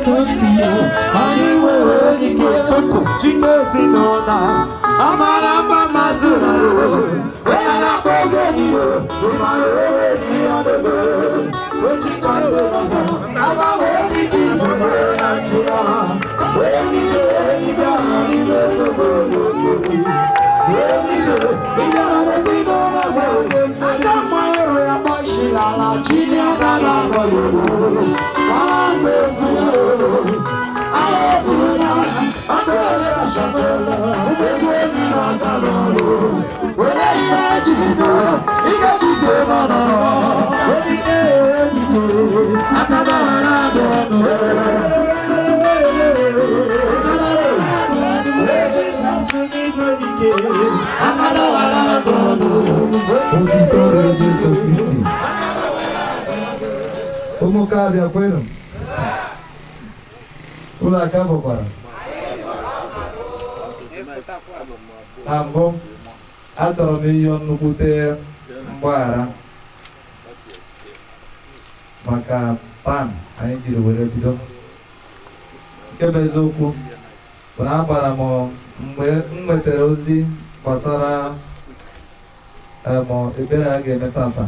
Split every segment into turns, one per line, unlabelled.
ntị anyị nwere ike chike ezinụlọ amara mma mazụrụ onye na-akpọ oge niile ịmara onwe gị ọdụdụ ochikọta ọzọ agbanwe dịka izugbe na nchi ya onye niile n'ime obodo Ajá mọ èrò ẹ̀kọ́ ìṣìlàlà jí ní àgàlà
Otito dịrị Jesu Kristi. Ụmụka kwenu. Ụlọ aka bụkwara. Na mbụ, achọrọ m ịyọ nnukwute mgbaghara maka pan anyị jiri were bido. Nke bụ eziokwu bụ na agbara m mgbe m nwetara ozi gbasara ekpere a ga-eme tata.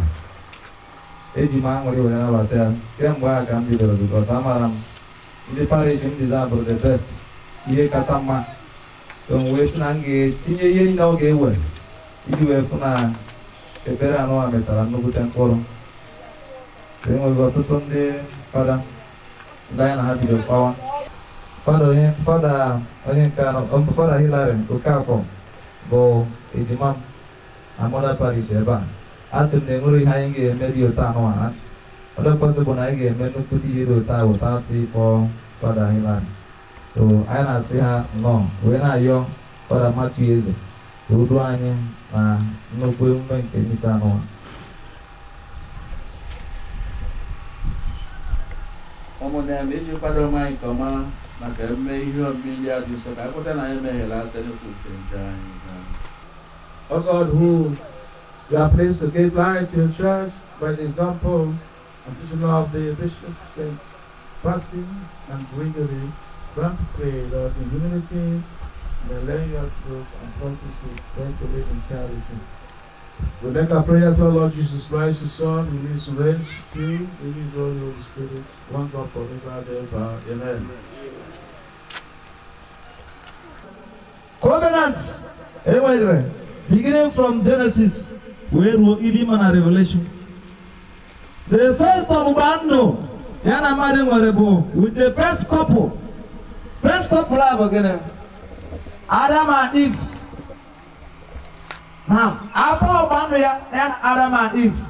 Eji m aṅụrị were nabata ya kemgbe a ka m bidoro because amara m ndị parish m deserve the best, ihe kacha mma. So m wee sị na m ga-etinye ihe niile ọ ga-ewe iji wee fụ na ekpere anụwa metara nnukwute mkpụrụ. Enweghị ọtụtụ ndị fada ndị anyị na ha bido kpawa. Fada onye nke anọ, Fada Hilary Okafor bụ ejima m na mother parish ebe a. A sị m na enwere ihe anyị ga-eme dị otu anụwa ọ dị possible na anyị ga-eme nnukwute ihe dị otu a without ịkpọ Fada Hilary. So anyị na-asị ha nnọọ wee na-ayọ Fada Matthew Eze ka o duo anyị na nnukwu emume nke misa anụwa.
Ụmụnne m, iji kwado onwe anyị nke ọma maka emume ihe omimi ndị a dị nsọ, ka anyị kweta na anyị emehiela site n'okwute nke anyị.
O God, who you are pleased to give life to your church by the example and teaching of the Bishop Saint Basil and Gregory, grant, pray that in humility may learn your truth and practice it, then to live in charity. We make our prayer to our Lord Jesus Christ, His Son, who lives and reigns with you, in His Holy Spirit, one God forever and ever. Amen.
Covenants enwere beginning from Genesis wee ruo ibi ma na Revelation. The first ọgbụgba ndụ ya na mmadụ nwere bụ with the first couple. First couple a bụ gịnị? Adam and Eve. Now, afọ ọgbụgba ndụ ya na Adam and Eve,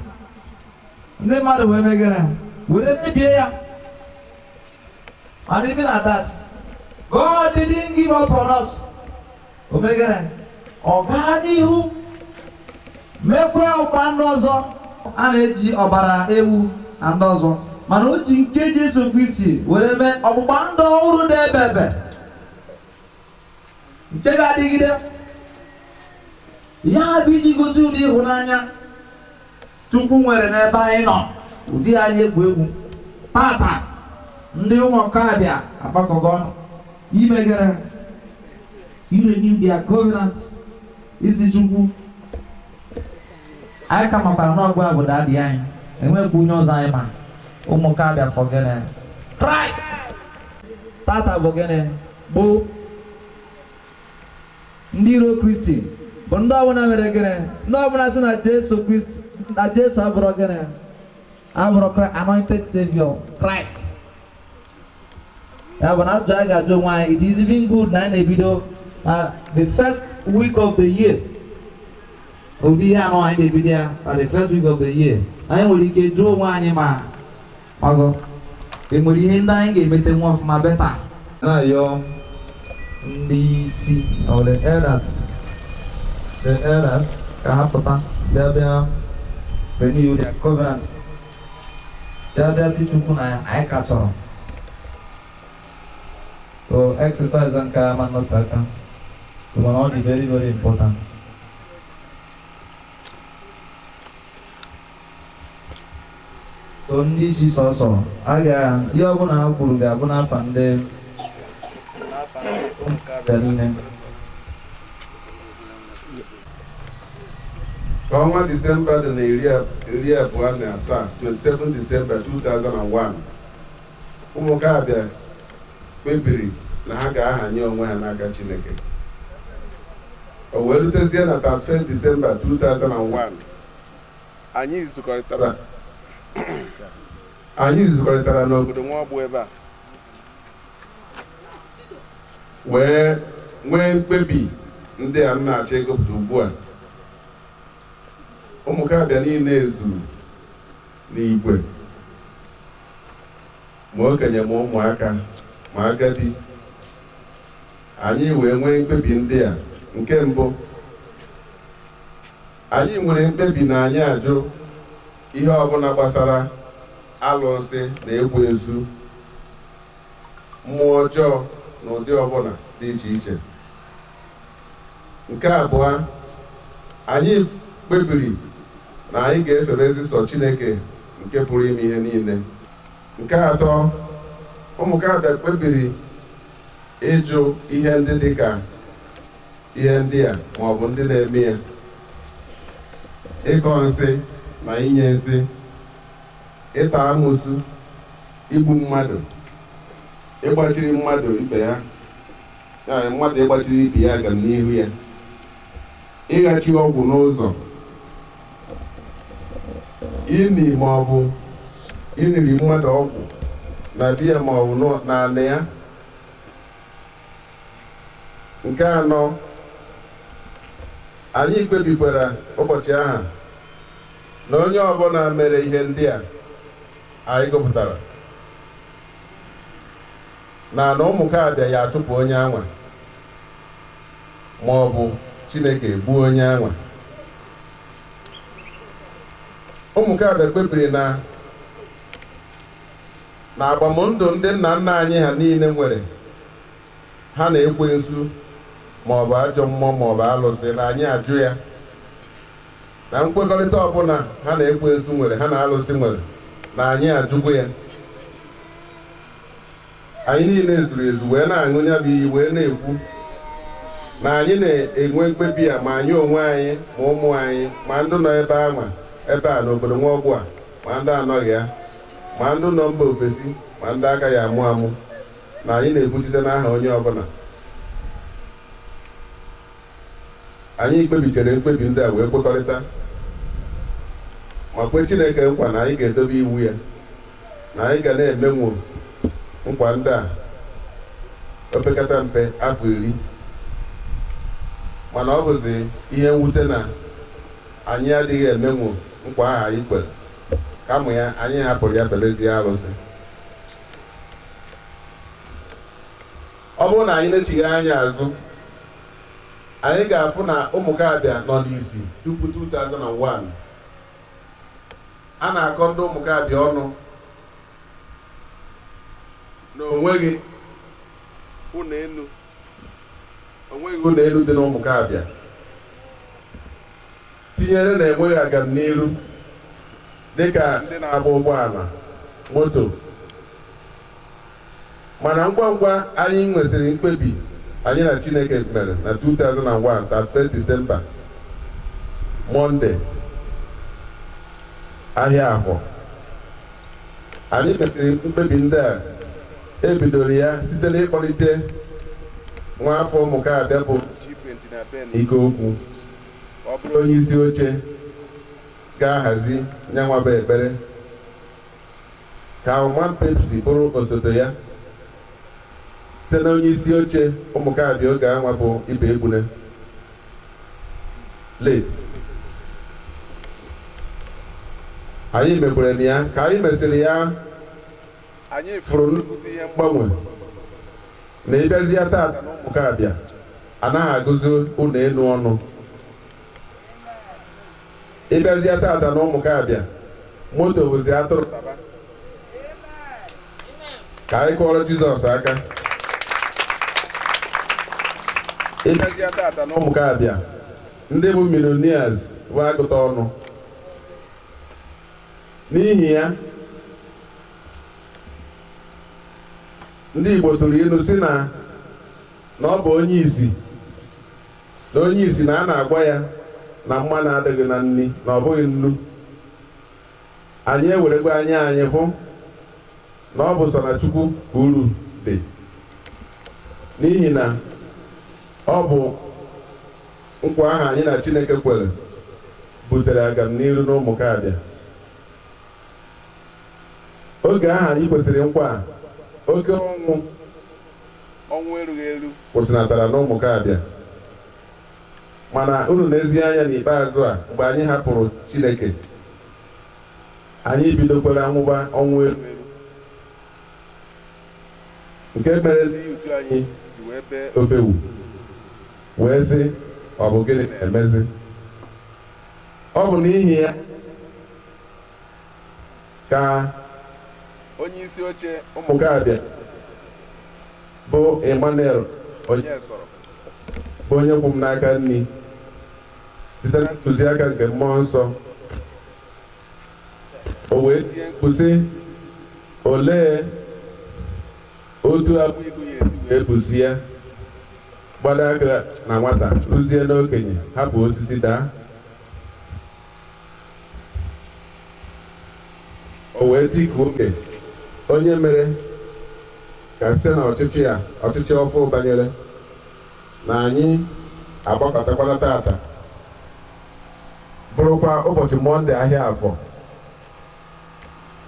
ndị mmadụ wee mee gịnị? Were mebie ya. And even at that, God didn't give up on us. O mee gịnị? Ọ gaa n'ihu mekwa ọgba ndụ ọzọ a na-eji ọbara ewu na ndị ọzọ, mana o ji nke Jesu Kristi were mee ọgbụgba ndụ ọhụrụ dị ebe ebe nke ga-adịgide. Ya bụ iji gosi ụdị ịhụnanya Chukwu nwere n'ebe anyị nọ, ụdị anyị egwu egwu. Tata ndị ụmụọkabịa agbakọgọ ọnụ imegere irenew their covenant isi Chukwu. Anyị ka makwara n'ọgụ a bụ daddy anyị, enwekwa onye ọzọ anyị ma. Ụmụkabịa for gịnị? Christ. Tata bụ gịnị? Bụ ndị iro Kristi bụ ndị ọbụla mere gịnị? Ndị ọbụla sị na Jesu Kristi, na Jesu abụrụ gịnị? Abụrụ anointed savior Christ. Ya bụ na ajụjụ anyị ga-ajụ onwe anyị, it is even good na anyị na-ebido na the first week of the year. Ụdị ihe anọ anyị na-ebido ya na the first week of the year, anyị nwere ike jụọ onwe anyị ma ọgụ enwere ihe ndị anyị ga-emete nwa ọfụma better. Na-ayọ ndị isi or the elders ka ha pụta bịa bịa renew their covenant, bịa bịa si Chukwu na anyị ka chọrọ. So exercise nke ama nnọte aka, mana ọ dị very very important. So Ndị isi sọsọ a ga ihe ọbụla ha kwuru ga-abụ n'afa ndị ụmụnna niile.
Ka ọnwa Disemba dị na 27, 27 Disemba 2001, ụmụkabịa kpebiri na ha ga-ahanye onwe ha n'aka Chineke. O wee rutezie na 31 Disemba 2001, anyị zukọrịtara n'obodo Nwaọgbụ ebe a wee nwee mkpebi ndị a m na-achọ ịgụpụta ugbu a. Ụmụkabịa niile zuru n'igwe, ma okenye ma ụmụaka ma agadi. Anyị wee nwee mkpebi ndị a. Nke mbụ, anyị nwere mkpebi na anyị ajụ ihe ọbụla gbasara alụsị na ekwensu, mmụọ ọjọọ na ụdị ọbụla dị iche iche. Nke abụọ, anyị kpebiri na anyị ga-efere sọ Chineke nke pụrụ ime ihe niile. Nke atọ, ụmụkabịa kpebiri ịjụ ihe ndị dị ka ihe ndị a ma ọ bụ ndị na-eme ya: ịkọ nsị na inye nsị, ịta amụsụ, igbu mmadụ, ịgbachiri mmadụ ibe ya, ya mmadụ ịgbachiri ibe ya aga n'ihu ya, ịghachi ọgwụ n'ụzọ, ini ma ọ bụ iniri mmadụ ọgwụ na biya ma ọ bụ n'ala ya. Nke anọ, anyị kpebikwara ụbọchị ahụ na onye ọbụla mere ihe ndị a anyị gụpụtara na na ụmụkabịa ya achụpụ onye anwa ma ọ bụ Chineke gbuo onye anwa. Ụmụkabịa kpebiri na agbamndụ ndị nna nna anyị ha niile nwere ha na ekwensu ma ọ bụ ajọ mmụọ ma ọ bụ alụsị, na anyị ajụ ya, na nkwekọrịta ọbụla ha na ekwensu nwere, ha na alụsị nwere, na anyị ajụgwo ya. Anyị niile zuru ezu wee na-aṅụ ya bụ iyi, wee na-ekwu na anyị na-enwe mkpebi a, ma anyị onwe anyị ma ụmụ anyị ma ndị nọ ebe anwa ebe a n'obodo Nwaọgbụ a, ma ndị anọghị ya, ma ndị nọ mba ofesi, ma ndị aka ya amụ amụ, na anyị na-ekwuchite n'aha onye ọbụla. Anyị kpebichere mkpebi ndị a wee kwekọrịta ma kwe Chineke nkwa na anyị ga-edobe iwu ya, na anyị ga na-emenwu nkwa ndị a opekata mpe afọ 10. Mana ọ bụzi ihe mwute na anyị adịghị emenwu nkwa ahụ anyị kwere. Kama ya, anyị hapụrụ ya belezie arụsị. Ọ bụrụ na anyị na-echigha anya azụ, anyị ga-afụ na ụmụkabịa nọ n'isi tupu 2001. A na-akọ ndị ụmụkabịa ọnụ na onweghị ụlọ elu, onweghị ụlọ elu dị n'ụmụkabịa, tinyere na enweghị agamniru dịka ndị na-agba ụgbọala moto. Mana ngwa ngwa anyị nwesịrị mkpebi anyị na Chineke mere na 2001, 31 Disemba, Mọnde, ahịa Afọ, anyị mesịrị mkpebi ndị a. Ebidoro ya site n'ịkpọlite nwa afọ ụmụkabịa bụ Chief Engineer Ben Ikeokwu, ọ bụrụ onye isi oche ga-ahazi nyanwa bụ ekpere, ka Ụman Pepsi bụrụ osote ya, site na onye isi oche ụmụkabịa oge anwa bụ Ibe Egbune, late. Anyị mekwere na ya. Ka anyị mesịrị ya, anyị fụrụ nnukwute ihe mgbanwe na ịbịazie tata na ụmụkabịa anaghị agụzi ụlọ elu ọnụ. Ịbịazie tata na ụmụkabịa, moto bụzi atụrụ taba. Ka anyị kụọrọ Jizọs aka. Ịbịazie tata na ụmụkabịa, ndị bụ millionaires bụ agụta ọnụ. N'ihi ya Ndị Igbo tụrụ ilu si na na ọ bụ onye isi na onye isi na a na-agwa ya na mmanụ adịghị na nri, na ọ bụghị nnu. Anyị ewerekwa anya anyị hụ na ọ bụ sọ na Chukwu ka uru dị, n'ihi na ọ bụ nkwa ahụ anyị na Chineke kwere butere agamniru n'Ụmụkabịa. Oge ahụ anyị kwesịrị nkwa a, oke ọnwụ erughị eru kwụsịnatara n'Ụmụkabịa. Mana unu n'ezi anya n'ikpeazụ a, mgbe anyị hapụrụ Chineke, anyị bidokwara nwụba ọnwụ eru eru, nke mere ndị utu anyị ji wee bee obewu wee sị, ọ bụ gịnị na-emezi? Ọ bụ n'ihi ya ka onye isi oche Ụmụkabịa bụ Emmanuel Onyesoro, bụ onye kwụ m n'aka nri, site na ntụziaka nke mmụọ nsọ, o wee tie mkpu sị, olee otu abụ ibu ya esi wee buzie gbado aka na nwata rụzie n'okenye, hapụ osisi daa. O wee tikuo oke onye mere ka site na ọchịchị a, ọchịchị ọfụ banyere na anyị agbakọtakwala tata, bụrụkwa ụbọchị Mọnde ahịa afọ,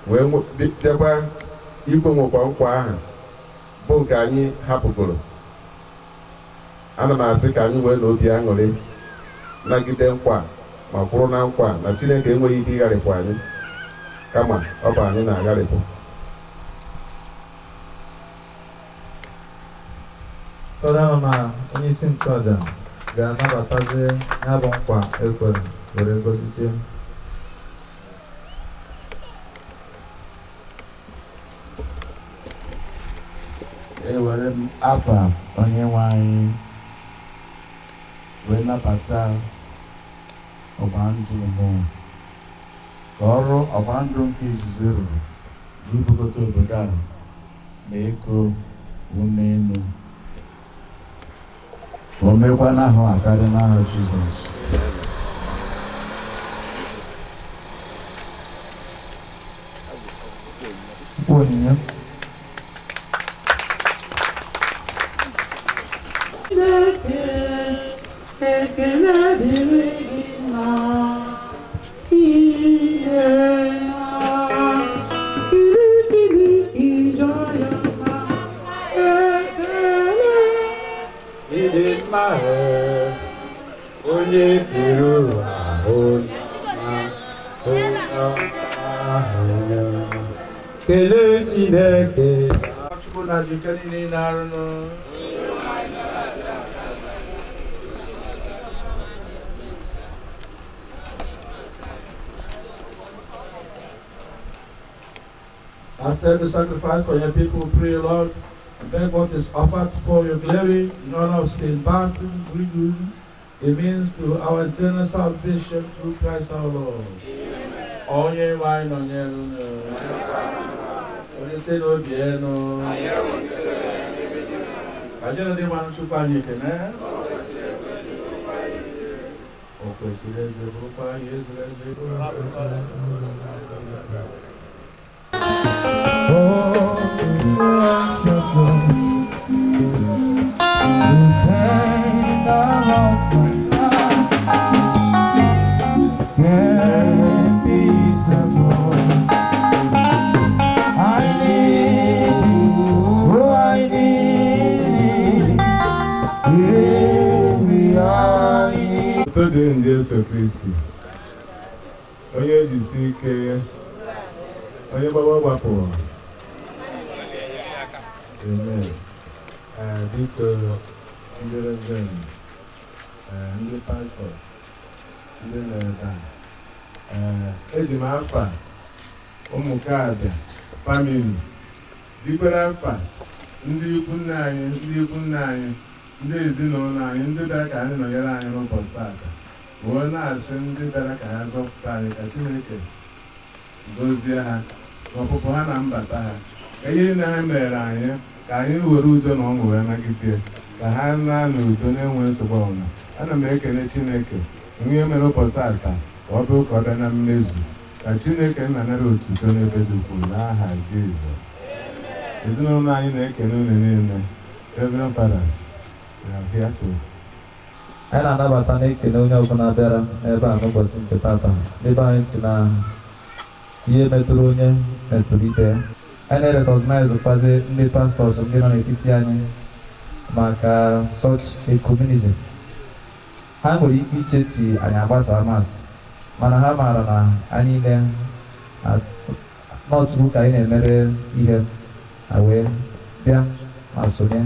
wee bịakwa ikwe nwekwa nkwa ahụ bụ nke anyị hapụgoro. Ana m asị ka anyị wee na obi aṅụrị nagide nkwa ma kwụrụ na nkwa na Chineke enweghị ike ịgharịpụ anyị, kama ọ bụ anyị na-agharịpụ.
Fada ahụ na onye isi nchụaja ga-anabatazi ya bụ nkwa ekwere were gọzizie.
Ewere m afa onye nwe anyị wee nabata ọgba ndụ mụ, ka ọrụ ọgba ndụ nke izizi rụrụ n'ibukọta obodo a na ego ume elu, ka o mekwa n'ahụ akarị n'aha Jizọs.
Okwu onyinye.
Ekele dịrị gị na imeela, kirikiri ijọ ya mma, ekele ịdị mma, onye kere ụwa, onye ọma, onye ọma, onye ọma. Kelee Chineke.
Chukwu na jike niile na-arụnụ. Accept the sacrifice for your people, pray, Lord, and beg what is offered for your glory in honor of Saint Basil Gregory, a means to our eternal salvation through Christ our Lord. Onye nwe anyị nọnyere unu. Onye n'obi enu. Ka jere dị mmanụ Chukwu anyị ekene. O kwesịrị eze bụrụkwa ihe ziri ezi.
Oh, precious Lord, you take the lost and peace of Lord. I need you, oh, I need you. Every hour.
Otuto dịrị Jesu Kristi, onye ejisi ike, onye gbaba gbapụrụ.
Amen. Biko ndị reverend, ndị pastors, ndị nọ ebe a,
eji m afa Ụmụkabịa family, jikwara afa ndị ikwu nne anyị, ndị ikwu nna anyị, ndị ezinụlọ anyị, ndị bịara ka anyị nọnyere anyị n'ụbọchị taata, wee na-asị ndị bịara ka ha zọpụta anyị, ka Chineke gọzie ha n'ọpụpụ ha na mbata ha.
Ihe niile ha mere anyị ka anyị were udo na ọṅụ wee nagide ka ha naa n'udo na-enwe nsogbu ọbụla. Ana m ekele Chineke onye mere ụbọchị tata ka ọ bụrụ ka ọ bịa na mmezu. Ka Chineke nna nara otuto n'ebe dị ukwuu n'aha Jizọs. Ezinụlọ anyị na-ekele unu niile. Reverend Fathers, we are here to
Anyị na-anabata na ekele onye ọbụla bịara n'ebe a n'ụbọchị nke tata. Ebe anyị si na ihe metụrụ onye metụrụ ibe ya. Anyị na-recognize kwazi ndị pastors ndị nọ n'etiti anyị maka such a communism. Ha nwere ike icheti anyị agbasa mass, mana ha maara na anyị niile n'otu ka anyị na-emere ihe ha wee bịa ma sonye.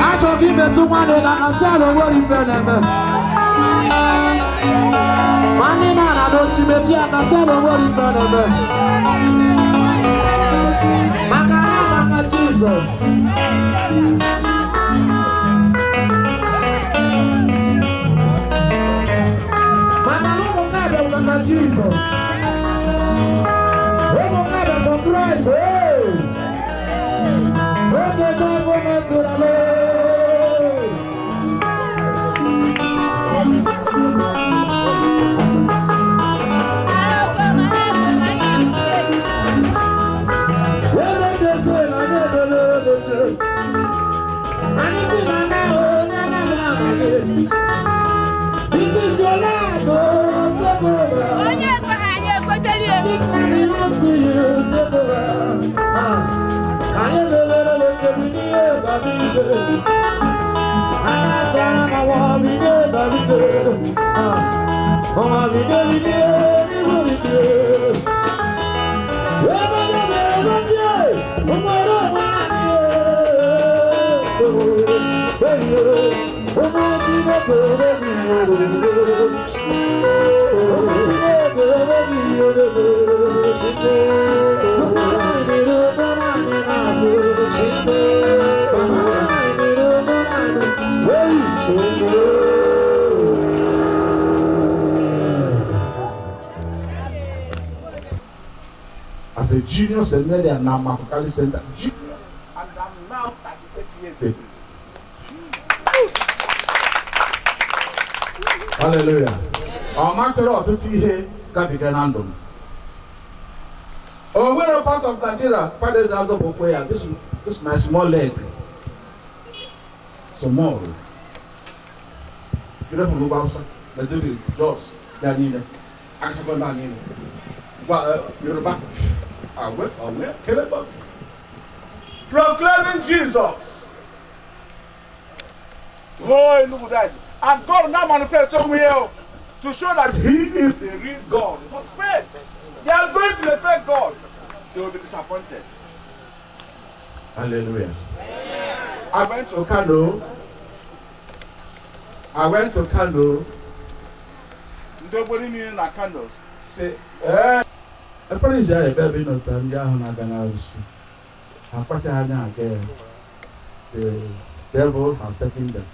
Achọghị imetụ nwanne gị aka sị ala onwere ife na-eme. Nwanne m a na ochi metụ ya aka sị ala onwere ife na-eme. Maka na maka Jizọs. Maka na ụmụ na-abịa maka Jizọs. Ụmụ na-abịa for Christ. Hey! Oge gbagbo metụrụ ala.
Onye ekweghị anyị ekwetara ya.
As a junior seminarian na Makokali Center, junior, and I'm now 38 years old. Hallelujah. Ọ makọrọ ọtụtụ ihe gabiga na ndụ m. O nwere part of Nigeria Father azọpụ ụkwụ ya, this my small leg. Small. Bido from ugwu Hausa, Maiduguri, Jos, ya niile, akasakwa ndị a niile. Gwa Yoruba, awe, awe, kelebe.
Proclaiming Jesus. Oh, look at that. And God now manifests over here to show that He is the real God. Not faith. They are going to the fake God. They will be disappointed.
Hallelujah. I went to Kano. I went to Kano.
Nobody knew na Kano.
Say, eh. Ekpere ya ebe ebe ịnọta ndị ahụ na-aga n'arụsị. Ha akpachaghị anya aga ya. The devil has taken them.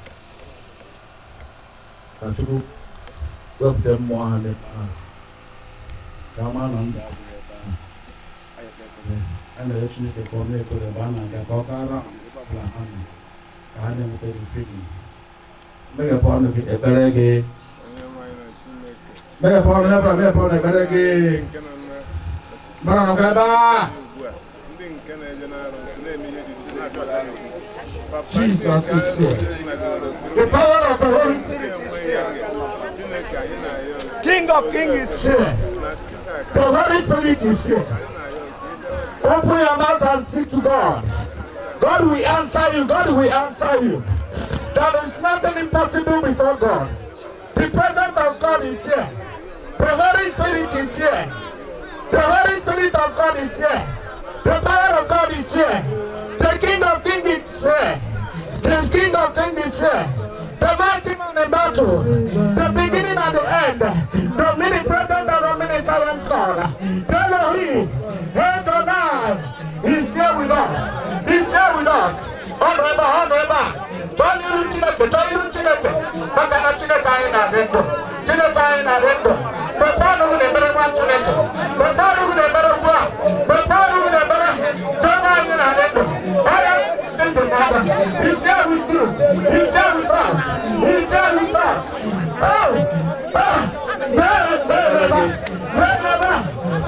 Ka Chukwu wepụta mmụọ ha n'ebe ahụ. Ka a mara na ndụ adịghị ebe ahụ. A na-arịọ Chineke ka ọ mee ebere ebe a na-aga ka ọ kara ọbụla ha nọ ka ha na-enweta the freedom. Meghepụ ọnụ gị ekpere gị. Meghepụ ọnụ ebe a, meghepụ ọnụ ekpere gị. Mara nọkwa ebe a. Jesus is here. The power of the Holy Spirit.
King of Kings is
here. The Holy Spirit is here. Open your mouth and speak to God. God will answer you. God will answer you. There is nothing impossible before God. The presence of God is here. The Holy Spirit is here. The Holy Spirit of God is here. The power of God is here. The King of Kings is here. The King of Kings is here. The mighty man in battle. The beginning and the end. The omnipresent and omniscient God. Elohim, Adonai, is here with us. He's here with us. Ọ nọ ebe a, ọ nọ ebe a. Chọọ n'iru Chineke, chọọ iru Chineke. Maka na Chineke anyị na-adị ndụ. Chineke anyị na-adị ndụ. Mepee ọnụ gị na-ekpere nwa Chineke. Mepee ọnụ gị na-ekpere ugbu a. Mepee ọnụ gị na-ekpere. Chọọ anyị na-adị ndụ. Ọrịa dị ndụ n'aka. He's here with you. He's here with us. He's here with us. Oh! Ah! Mee ebe a. Mee ebe a.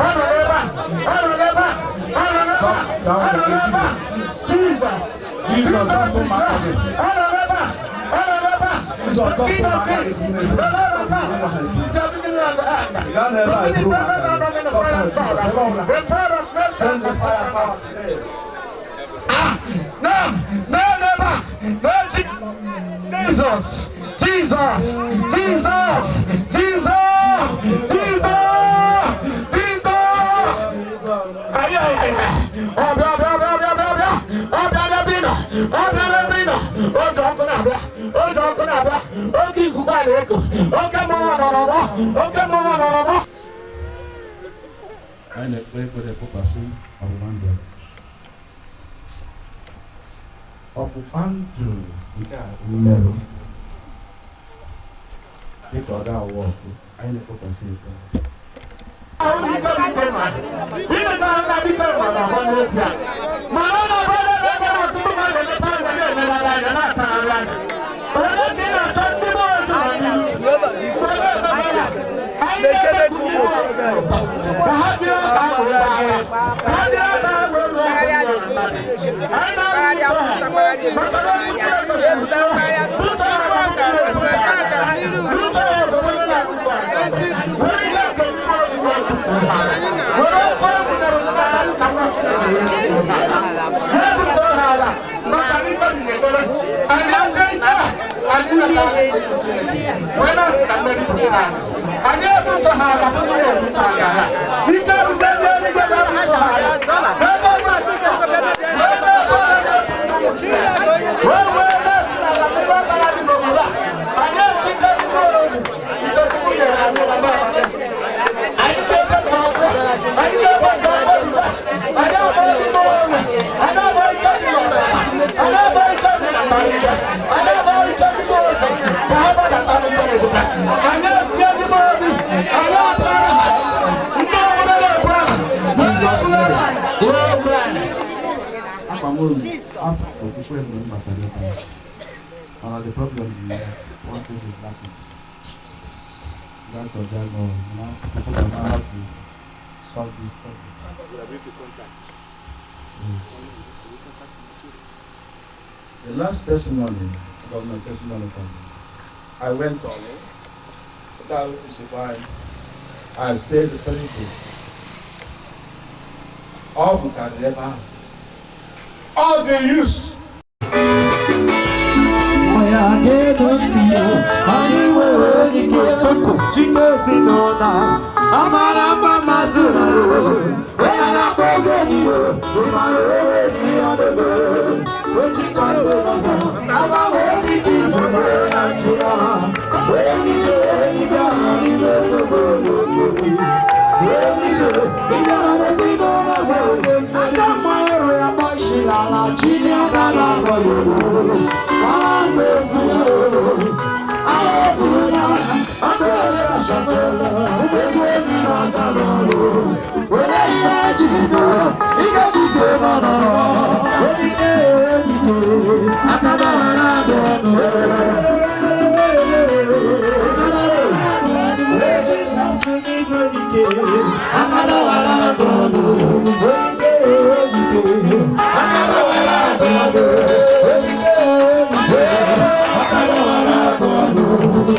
Ọ nọ ebe a. Ọ nọ ebe a. Ọ nọ ebe a. Ọ nọ ebe a. Jesus.
Jesus, don't go back again. Jesus, don't go back again. Send the fire power today.
No, no, never. No, Jesus, Jesus, Jesus, Jesus, Jesus, Jesus. Ay, ay, ay. Oh, blah, blah, blah, blah, blah, blah. Oh, blah, blah, blah. Oh, blah, blah, blah. Oh, don't go now. Oh, don't go now. Oh, keep quiet. Oh, come on, oh, come on.
Anyị na-ekpe ekpere kpọkwasị ọgbụgba ndụ ọgbụgba ndụ nke a mmerụ dịka ọ ga-awụ ọkụ anyị na-ekpokwasị ekpere. The problem is one thing is lacking. That's what I know. Now people don't know how to solve this problem. Yes. The last testimony, government testimony, I went on. That is why I stayed 3 days. All we can ever, all the use.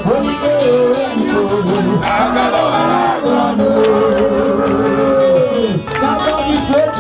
Holy Somebody say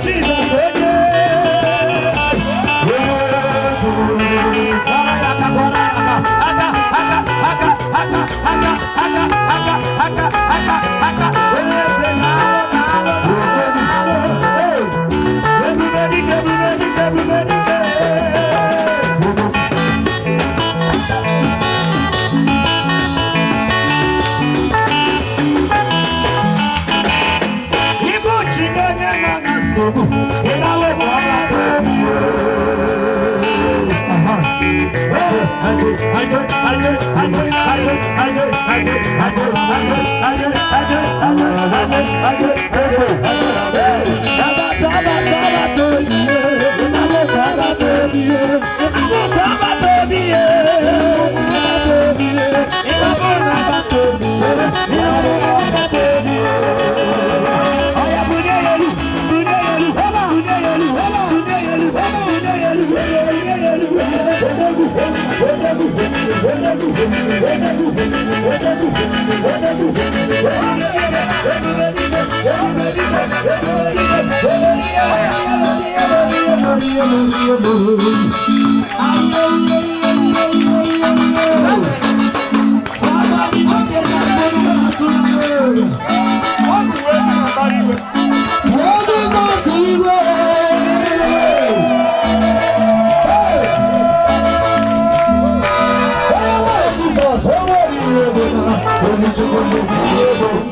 Jesus,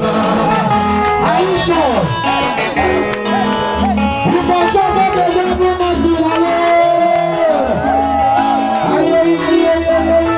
Are you sure? If I show that the devil must be alone. Aye, aye, aye, aye, aye.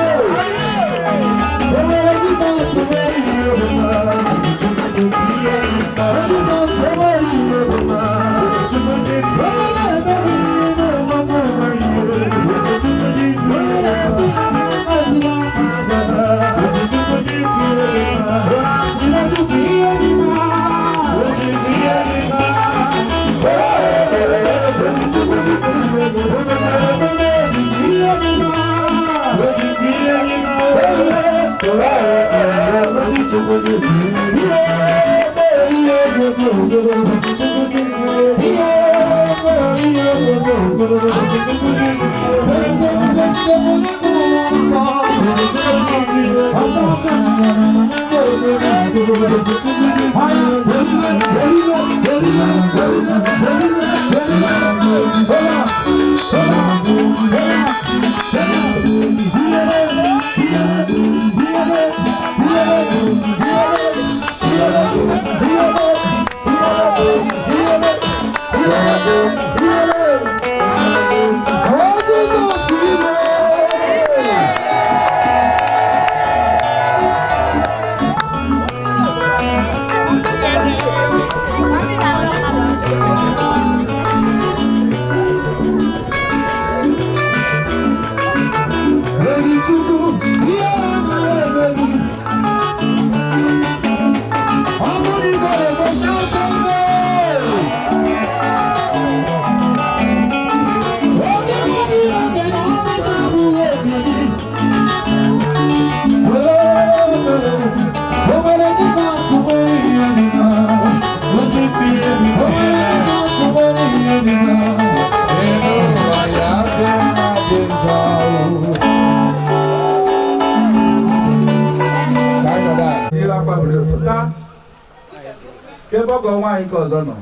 Ọgọ nwaanyị nke ọzọ nọ.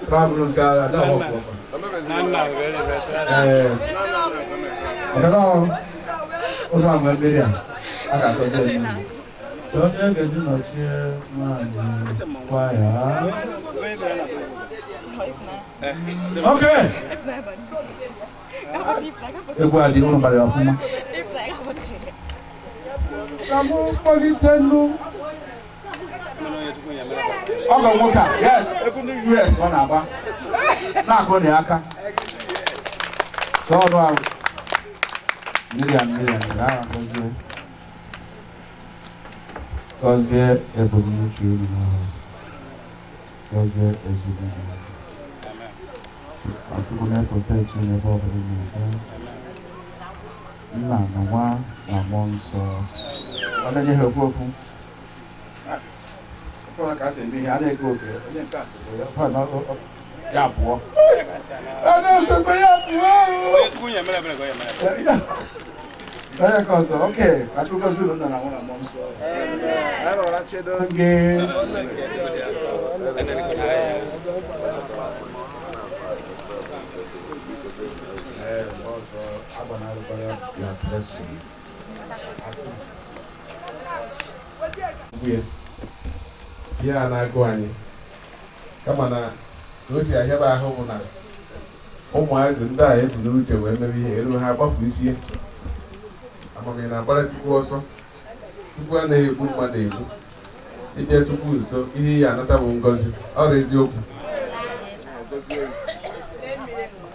Travel nke ada ọkụ. Ee. Ọkara ụzọ agba mmiri a a ga-agọzi onye. Onye ga-eji nọchie nwaanyị kwaya. Okay. Egwu a dị ụnụ gbara ya ọfụma. Ka mụ kpọlite nnu. Ọgọ nwoke a, yes, egwu ndị US ọ na-agba. Na-akụ na aka. Sọ ọrụ ahụ. Miriam, Miriam, aha gọzie. Gọzie ebumnuche unu n'ọrụ. Gọzie ezinụlọ. Chukwu na-eprotect unu ebe ọbụla unu na-aga. Nna na nwa na mmụọ nsọ. Ọ na-enye ha okwu okwu. Ụfọdụ ka a si eme ihe, a na-eke oke. Onye nke a sịrị ya, ya pụọ. Onye nsogbu ya pụọ. Onye nke ọzọ, oke, ka Chukwu gọzie unu nna na nwa na mmụọ nsọ. Anyị rọrọ nchedo gị. Ọzọ agbanarịkwara ya blessing.
Ihe a na-agụ anyị kama na ka o si ahịaba ahụ bụ na ụmụazị ndị a ebu n'uche wee mere ihe elu ha gbafu isi amamihe na-agbara Chukwu ọsọ. Chukwu anaghị egbu mmadụ egbu. Ịbịa Chukwu nso ihe ya anata bụ ngọzi. Ọrụ eziokwu.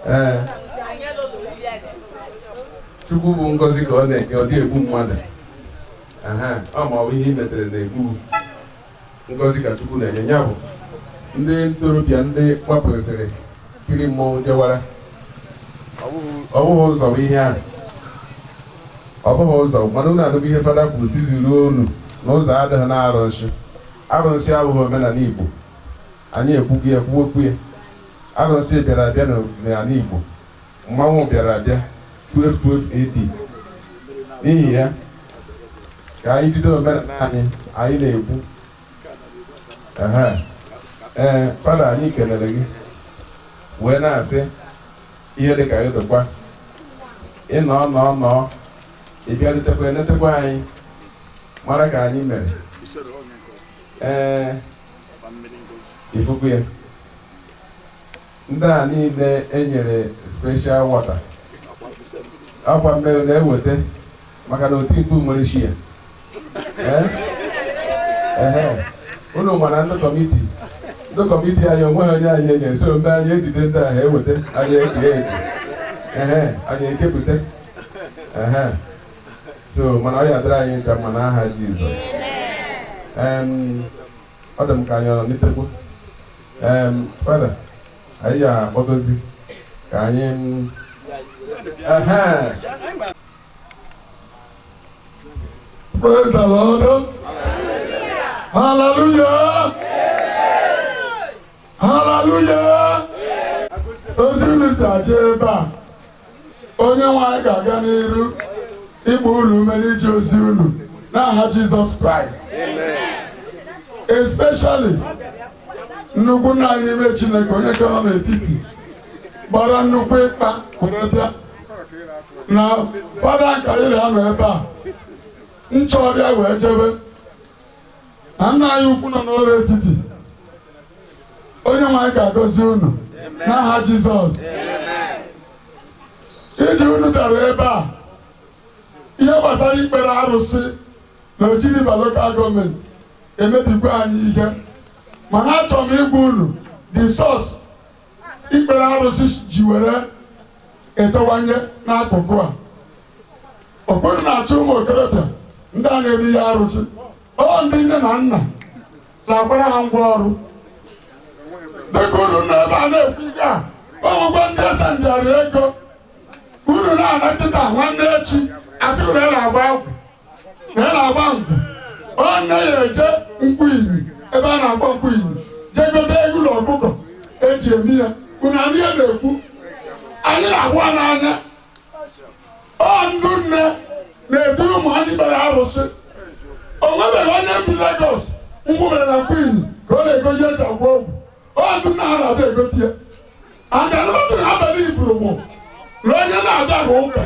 Ee, Chukwu bụ ngọzi ka ọ na-enye, ọ dị egbu mmadụ. Ọ ma ọ bụ ihe i metere na-egbu. Ngọzi ka Chukwu na-enye. Ya bụ ndị ntorobịa ndị gbapụsịrị tiri mmọnwụ jewara. Ọ bụghị ụzọ bụ ihe ahụ. Ọ bụghị ụzọ, mana unu anụbụ ihe fada kwuru si ziruo unu na ụzọ adịghị na arụsị. Arụsị abụghị omenala Igbo. Anyị ekwughị ya, kwuo okwu ya. Arụsị bịara abịa n'ala Igbo. Mmanwụ bịara abịa 1212 AD. N'ihi ya ka anyị bido omenala anyị anyị na-ekwu. Ee, fada anyị kelere gị wee na-asị ihe dị ka gị dịkwa ịnọ nọ nọ ị bịarutekwa enetekwa anyị mara ka anyị mere. Ee, ifuku ya ndị a niile enyere special water akwa mmiri na-eweta maka na otimkpu nwere shi ya. Ee, unu mara ndị kọmiti anyị onweghị onye anyị enye so mgbe anyị ejide ndị ahụ eweta anyị eke eke ehe anyị ekepụta ehe so mana ọ ya dịrị anyị ncha mma n'aha Jizọs. Ọ dị m ka anyị ọ nọ n'itekwu. Fada anyị ga-akpọgozi ka anyị ehe.
Praise the Lord. Hallelujah. Hallelujah. Ozi unu ji ebe a, onye nwe anyị ga-aga n'iru ịgba unu ume n'ije ozi unu n'aha Jizọs Kraịst. Especially nnukwu nna anyị n'ime Chineke onye nke nọ n'etiti gbara nnukwu ịkpa were bịa na fada nkarịrị ha nọ ebe a nchọrịa wee jebe na nna anyị ukwu nọ n'ụlọ etiti. Onye nwe anyị ga-agọzi unu n'aha Jizọs. Iji unu bịara ebe a ihe gbasara ikpere arụsị na Oji River Local Gọọmenti emebikwa anyị ihe, mana achọrọ m ịgwa unu the source ikpere arụsị ji were etowanye n'akụkụ a. Ụfọdụ na-achụ ụmụ okorobịa ndị a na-eri ihe arụsị, ọ ndị nne na nna na-agbara ha ngwa ọrụ. Dịka unu nọ ebe a na-ekwu ihe a, ọ nwekwa ndị esendịara ego unu na-ana kịta nwanne echi asị na ya na-agba akwụ na ya na-agba nkwụ. Ọ nne ya eje nkwụ ili ebe a na-agba nkwụ ili jegote ewu na ọkụkọ eji eme ya. Unu anụ ya na-ekwu anyị na-agwa n'anya. Ọ ndụ nne na-edu ụmụ anyị kpere arụsị. O nwebeghị onye bi Lagos Nkwụ mere na Queen ka ọ na-ego ihe eji agwọ ọgwụ. Ọ ndị nna ha na-abịa egote ya. Aga na otu n'abalị ifuru mụ na onye na-abịa bụ ụka.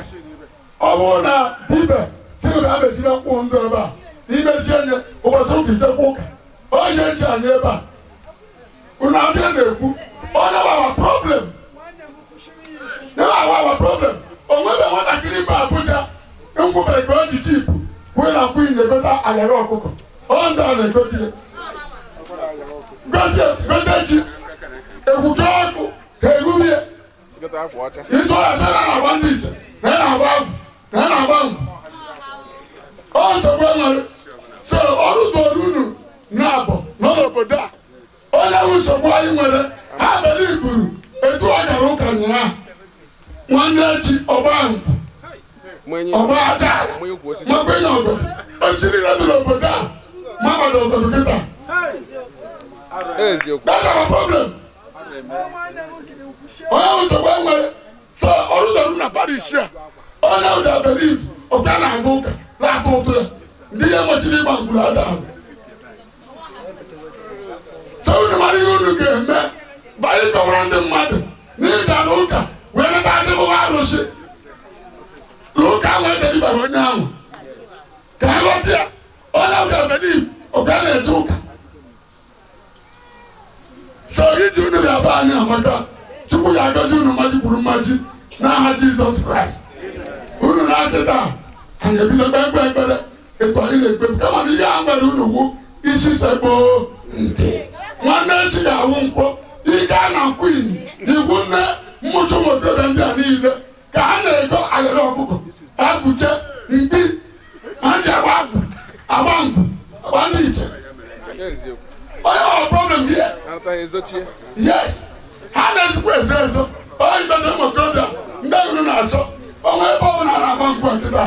Ọ bụrụ na dibe si na abechiri nkwụ ndụ ebe a n'imesie nye ụbọchị ụka ijekwa ụka. Onye nche anyị ebe a. Unu abịa na-ekwu onye gbawa problem. Nye gbawa problem. O nwebe nwatakịrị bụ Abuja nkwụbere ka o ji jipu kwee na Queen na-egota ayara ọkụkọ. Ọ ndị a na-egote ya. Gote gote ji egwuke ọkụ ka egwubie. Ịtụ ọya sara na-agba ndị iche na ya na-agba agwụ na ya na-agba ngwụ. Ọ nsogbu enwere. So ọrụ doro unu na-abọ n'obodo a. Onye bụ nsogbu anyị nwere abalị iburu etu ọ gara ụka ụnyaahụ. Nwanne echi ọgba ngwụ ọgba aja makwa ịnya obodo osiri na dị n'obodo a mabada obodo kịta. That's our problem. Onye bụ nsogbu enwere. So ọrụ doro na parish a onye bụ da believe ọbịa na-aga ụka na-atụ ụtụ ya ndị ihe machiri ịgba ngwuru aja ahụ. So unu mara ihe unu ga-eme bụ anyị kọwara ndị mmadụ n'ịga n'ụka wee neta ndị bụ arụsị n'ụka ahụ edebibara onye ahụ ka ha ghọta ya. Onye ahụ ga-ebelive ọbịa na-eje ụka. So iji unu ga-aba anyị amaka. Chukwu ga-agọzi unu mmaji kwuru mmaji n'aha Jizọs Kraịst. Unu na-akịta anyị ebido kpekpe ekpere etu anyị na-ekpe kama na ihe a nwere unu wu isi sekpo ntị. Nwanne echi ga-awụ nkwọ ị gaa na Queen ikwu nne mmụcha ụmụ okorobịa ndị a niile ka ha na-ego ayara ọkụkọ afụke mkpi ha ji agba agwụ agba ngwụ agba ndị iche. Onye ọ problem here? Yes. Ha na-ezikwa ezo ezo. Onye ikpete ụmụ okorobịa ndị unu na-achọ onwe ebe ọ bụla na-agba nkwụ nkịta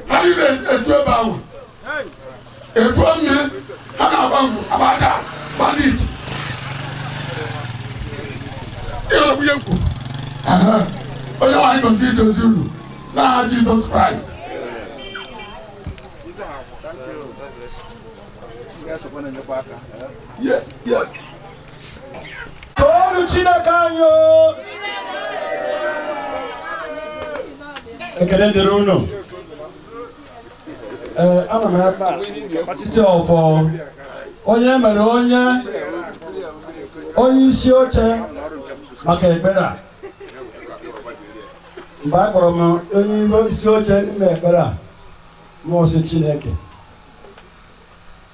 ha niile eju ebe ahụ efuo mmiri ha na-agba nkwụ agba aja agba ndị iche. Ịghọtakwu ihe m kwuru. Onye nwaanyị gosi ije ozi unu n'aha Jizọs Kraịst. Yes, yes.
Toonu Chineke anyị o! Ekele dịrị unu. Ee, ana m ebe a kapasiti ọfọ onye mere onye onye isi oche maka ekpere a. Mgbe a kpọrọ m onye isi oche n'ime ekpere a, mmụọ nsọ Chineke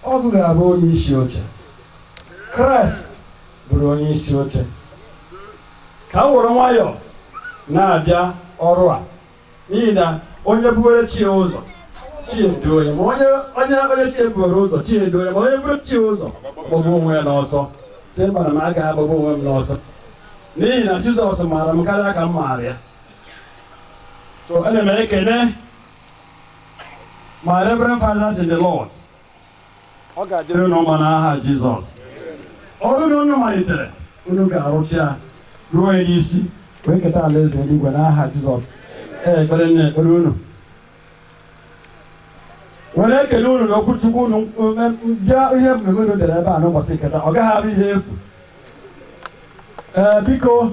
ọgụ ga-abụ onye isi oche. Kraịst bụrụ onye isi oche. Ka m were nwayọọ na-abịa ọrụ a n'ihi na onye buwere chi ụzọ chi edo onye ma onye onye onye chi ebuwere ụzọ chi edo onye ma onye buru chi ụzọ gbagbu onwe ya n'ọsọ. Sị mba na m agaghị agbagbu onwe m n'ọsọ n'ihi na Jizọs maara m karịa ka m maara ya. So ana m ekene my reverend fathers in the Lord. Ọ ga-adịrị unu mma n'aha Jizọs. Ọrụ unu malitere unu ga-arụcha ya ruo ya n'isi wee keta alaeze eluigwe n'aha Jizọs. Ee, ekpere nna ekpere unu were ekele unu na okwu Chukwu unu bịa ihe mmemme unu dere ebe a n'ụbọchị nketa ọ gaghị abụ ihe efu. Ee, biko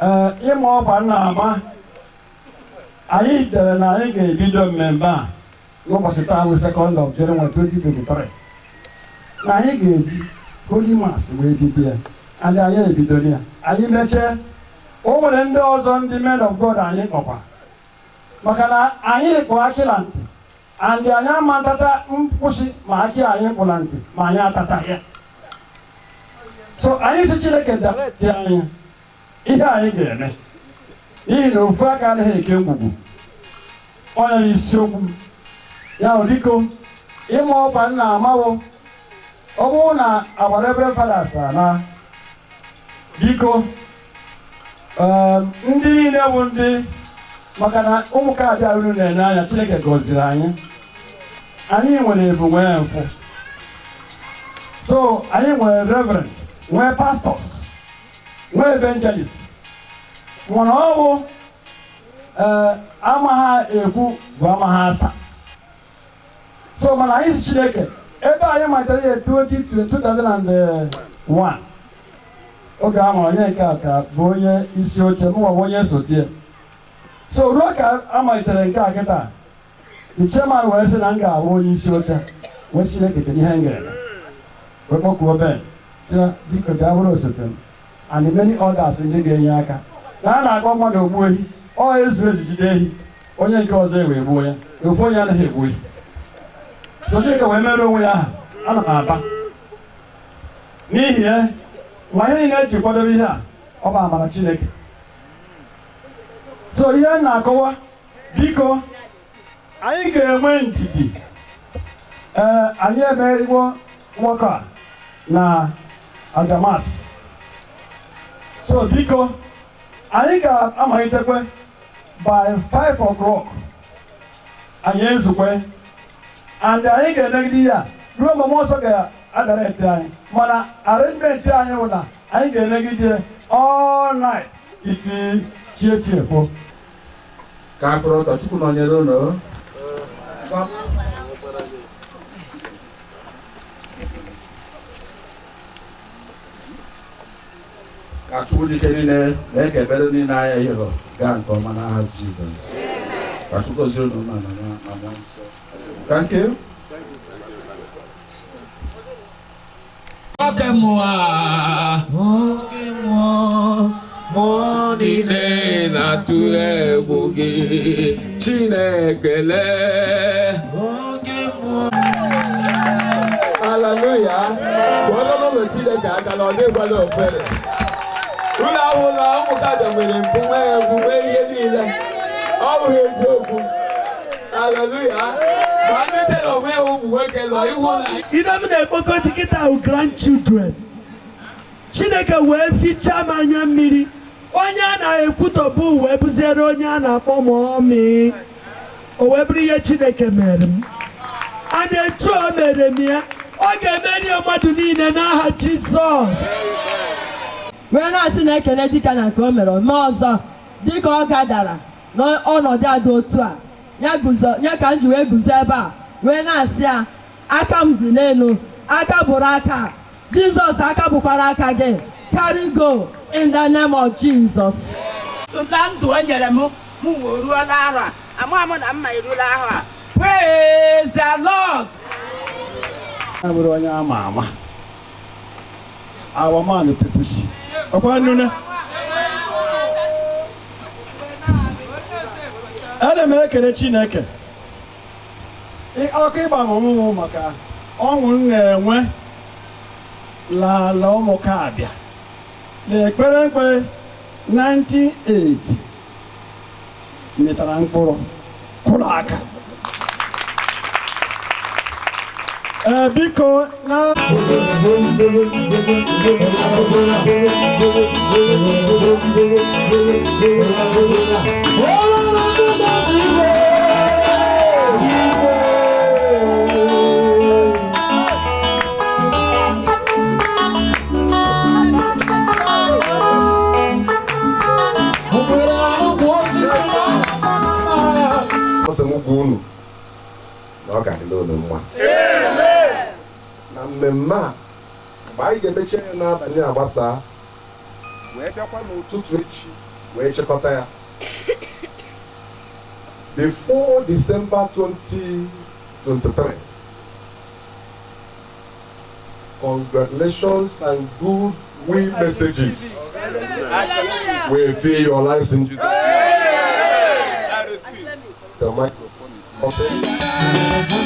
ee ịma ọkwa nna ama anyị dere na anyị ga-ebido mmemme a n'ụbọchị taa bụ 2nd of January 2023 na anyị ga-eji Holy Mass wee bido ya. And anyị ebidola ya. Anyị mechie o nwere ndị ọzọ ndị men of God anyị kpọkwa maka na anyị kpụ akịla ntị and anyị ama ntacha nkwụsị ma akị anyị kpụla ntị ma anyị atachaghị ya. So anyị si Chineke direct anyị ihe anyị ga-eme n'ihi na ofu aka anaghị eke ngwugwu. Onye bụ isiokwu m. Ya bụ biko ịma ọkwa nna amawo ọ bụrụ na our reverend fathers ana biko ndị niile bụ ndị maka na ụmụka abịa unu na-ene anya Chineke gọziri anyị. Anyị nwere ebu nwee mfụ. So anyị nwere reverends, nwee pastors, nwee evangelists. Mana ọ bụ ama ha ekwu bụ ama ha asa. So mana anyị si Chineke Ebe anyị malitere ya 2001 oge ahụ, onye nke a ka bụ onye isi oche, mụnwa bụ onye sotie. So ruo ka a malitere nke a kịta, the chairman wee sị na m ga-abụ onye isi oche. Wee Chineke, kedu ihe m ga-eme? Wee kpọkuo Ben, sị ya, biko bịa bụrụ osote m, and many others ndị ga-enye aka na a na-akpọ mmadụ ogbu ehi. Ọ ezu ezu jide ehi, onye nke ọzọ ewee gbuo ya. Ofu onye anaghị egbu ehi. So Chineke wee mere onwe ya aha. Ana m aba n'ihi ya ma ihe niile eji kwadobe ihe a, ọ bụ amara Chineke. So ihe m na-akọwa, biko, anyị ga-enwe ndidi. Ee, anyị emeriwo nwoke a na ajamas. So biko, anyị ga-amalitekwe by 5 o'clock. Anyị ezukwe and anyị ga-emegide ya ruo mgbe mmụọ nsọ ga-adara eti anyị. Mana arrangement anyị bụ na anyị ga-emegide all night iti chie chiefo.
Ka akpụrụ ọtọ, Chukwu nọnyere unu. Ka Chukwu dike niile mee ka ekpere niile anyị hụrụ gaa nke ọma n'aha Jizọs. Ka Chukwu gozie unu na na na mmụọ nsọ. Thank you.
Oke mmụọ, oke mmụọ, mmụọ niile na-atụ egwu gị, Chineke lee. Oke mmụọ. Haleluya! Kụọrọ ụlọ Chineke aka na ọ dịkwala ofere. Ụlọ awụla ụmụkada nwere mpụ, nwee egwu, nwee ihe niile. Ọ bụghị eziokwu. Haleluya! Ma ndị chere onwe ha ụmụ nwoke nọ ihu na
Ibe m na-ekpokọta kịta wụ grandchildren. Chineke wee fichaa m anya mmiri. Onye a na-ekwutọbụ wee bụziere onye a na-akpọ mommy. O wee bụrụ ihe Chineke mere m. A na-etu o mere m ya, ọ ga-emeri mmadụ niile n'aha Jizọs.
Wee na-asị na ekele dịka na nke o mere ome ọzọ, dịka ọ gadara n'ọnọdụ a dị otu a ya guzo ya, ka m ji wee guzo ebe a wee na-asị ya, aka m dị n'elu, aka bụrụ aka Jizọs, aka bụkwara aka gị. Carry go in the name of Jesus.
Na ndụ e nyere m, mụ wee ruo n'arọ a, ama m na mma erula ahụ a. Praise the Lord.
Ya bụrụ onye ama ama, our man pepusi ọkwa nnune. Ana m ekele Chineke. Ọkụ ịgba m ọmụmụ maka ọṅụ m na-enwe n'ala ụmụka abịa na ekpere mkpere 1980 mịtara mkpụrụ kụrụ aka. Ee, biko na
Ọ sị m gwa unu na ọ ga-adịla unu mma na mmemme a. Mgbe anyị ga-emechi ya n'abalị a gbasaa, wee bịakwa n'ụtụtụ echi wee chịkọta ya before December 2023. Congratulations and good will messages will fill your lives in Jesus' name. The microphone is open.